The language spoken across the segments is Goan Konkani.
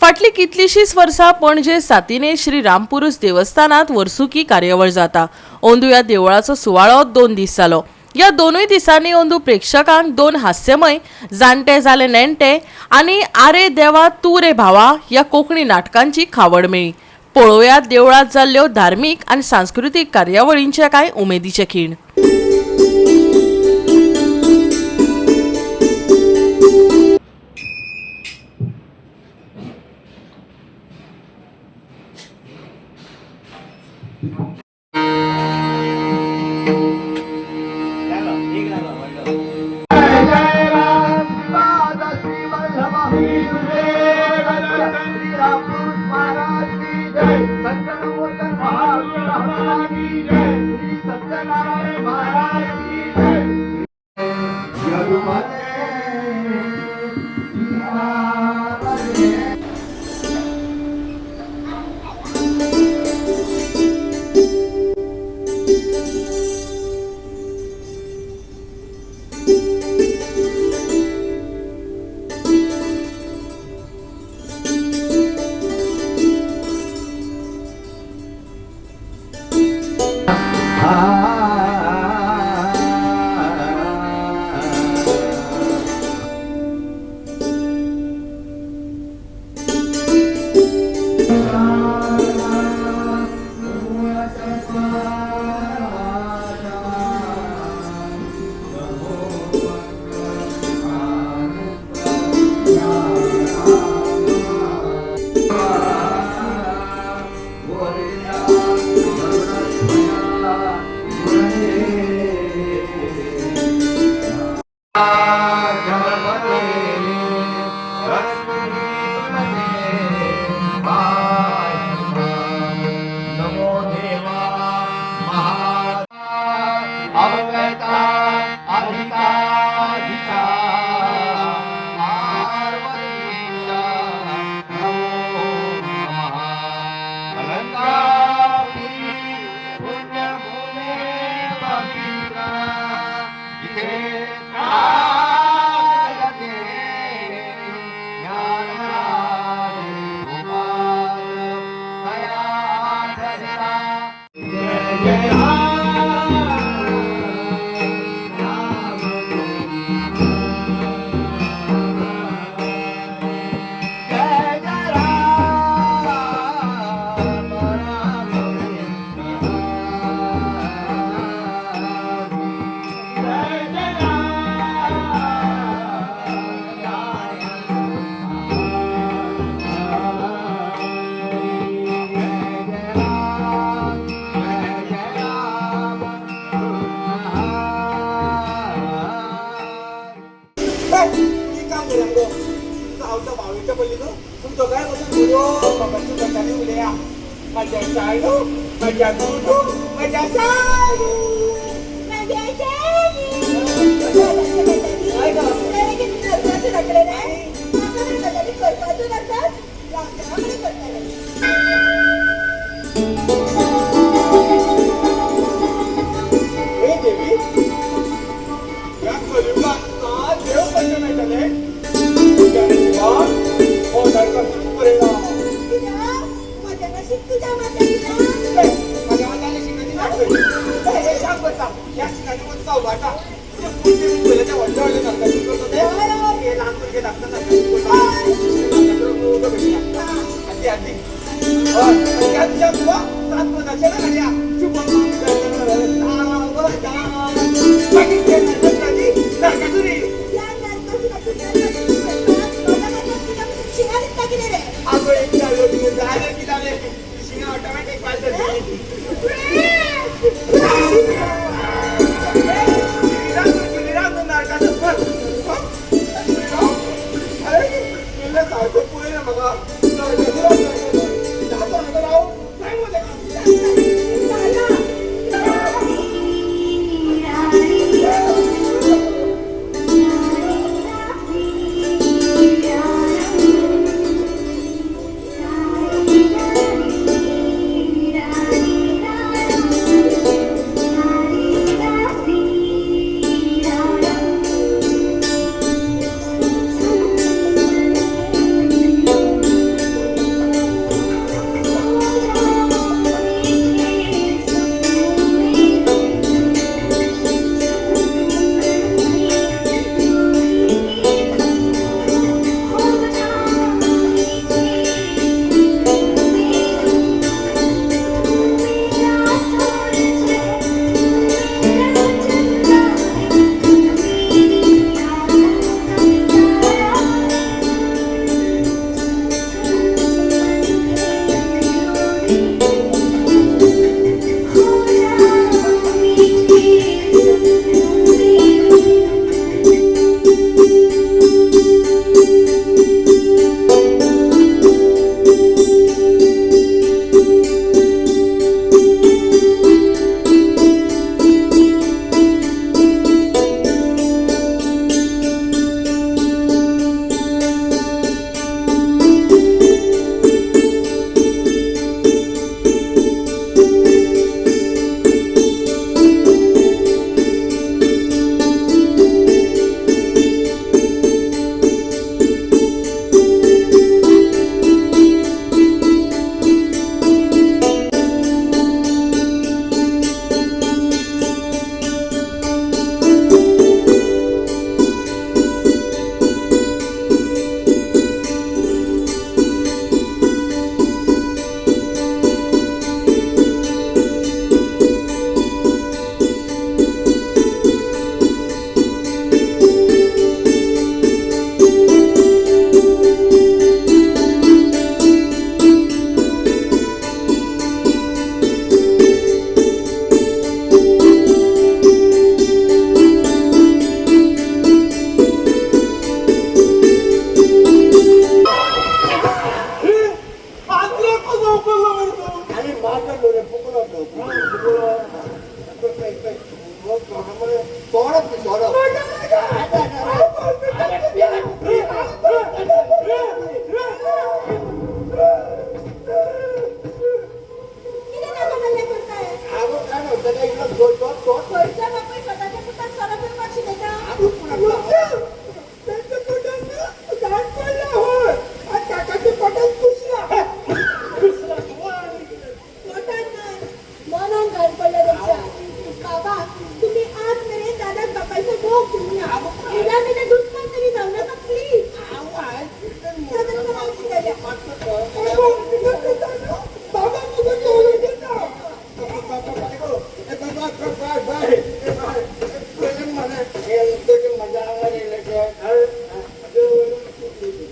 फाटलीं कितलींशींच वर्सां पणजे सातिने श्री रामपुरूस देवस्थानांत वर्सुकी कार्यावळ जाता. अंदू ह्या देवळाचो सुवाळो 2 दीस जालो. ह्या दोनूय दिसांनी अंदू प्रेक्षकांक 2 हास्यमय जाणटे जाले नेणटे आनी आरे देवा तूं रे भावा ह्या कोंकणी नाटकांची खावड मेळ्ळी. पळोवया देवळांत जाल्ल्यो धार्मीक आनी सांस्कृतीक कार्यावळींचे कांय उमेदीचे खीण.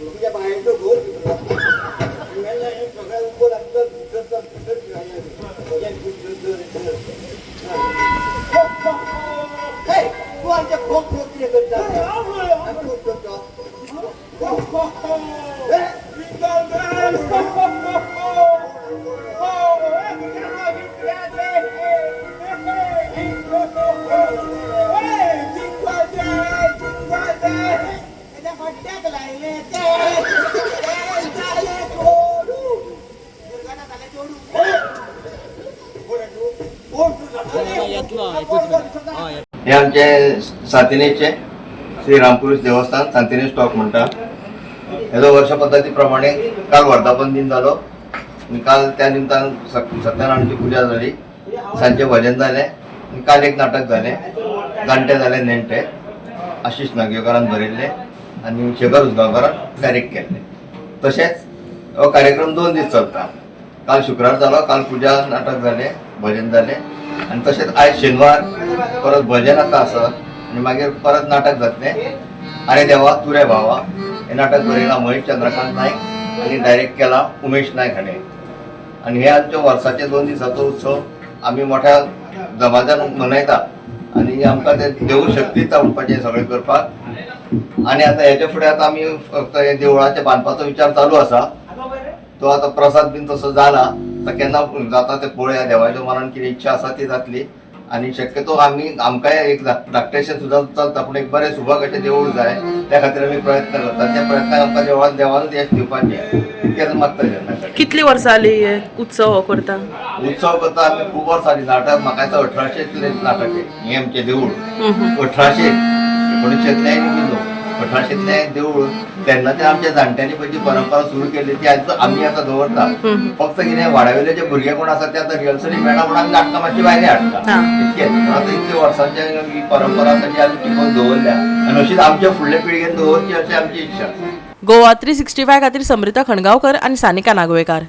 तुझ्या बाहेरचं घोर सगळ्या उभं लागतं. तू आमच्या खोक खोक कितें करता? खोक करता. हे आमचे सांतिनेजचे श्री रामपुरुष देवस्थान, सांतिनेज स्टॉक म्हणटा. हेजो वर्ष पद्दती प्रमाणे काल वर्धापन दिन जालो आनी काल त्या निमतान सत्यनारायणची पुजा जाली, सांजचें भजन जालें आनी काल एक नाटक जालें, जाणटे जाले नेणटे. आशिश नागवेकारान बरयल्लें आनी शेखर उसगांवकारान डायरेक्ट केल्लें. तशेंच हो कार्यक्रम 2 दीस चलता. काल शुक्रार जालो, काल पुजा, नाटक जालें, भजन जालें आनी तशेंच आयज शेनवार परत भजन आतां आसा आनी मागीर परत नाटक जातलें. अरे देवा तुरे भावा हें नाटक बरयलां महेश चंद्रकांत नायक आनी डायरेक्ट केला उमेश नायक हाणें. आनी हे आमच्या वर्साचे 2 दिसाचो उत्सव आमी मोठ्या दबाज्यान मनयता आनी आमकां ते देवूळ शक्ती दिता म्हणपाचें सगळें करपाक. आनी आतां हेच्या फुडें आतां आमी फक्त हे देवळाचे बांदपाचो विचार चालू आसा. तो आतां प्रसाद बीन तसो जाला, आतां केन्ना जाता ते पळोवया. देवाच्या मनान कितें इच्छा आसा ती जातली. आनी शक्यतो आमी आमकांय एक धाकटेशें सुद्दां चलता, पूण एक बरें सुबक अशें देवूळ जाय, त्या खातीर आमी प्रयत्न करता. त्या प्रयत्नाक आमकां देवळान देवानूच येश दिवपाचें इतकेंच मागता जेन्ना कडेन. कितली वर्सां जाली हे उत्सव हो करता? उत्सव करता आमी खूब वर्सां जालीं. नाटक म्हाका दिसता 1800तलें नाटक हें. हें आमचें देवूळ 1800, 1900तलें न्हू, 1800तलें देवूळ. तेन्नाच्यान आमच्या जाणट्यांनी पळय जी परंपरा सुरू केली ती आयज आमी आतां दवरता. फक्त कितें, वाड्यावयले जे भुरगे कोण आसा ते आतां रिहर्सली मेळना म्हणून आमी नाटकां मातशी भायली हाडटा, इतकेंच. आतां इतले वर्सांचे ही परंपरा आसा जी आमी टिकोवन दवरल्या आनी अशीच आमच्या फुडल्या पिळगेन दवरची अशी आमची इच्छा. गोवा 365 खातीर समृता खणगांवकर आनी सानिका नागवेकार.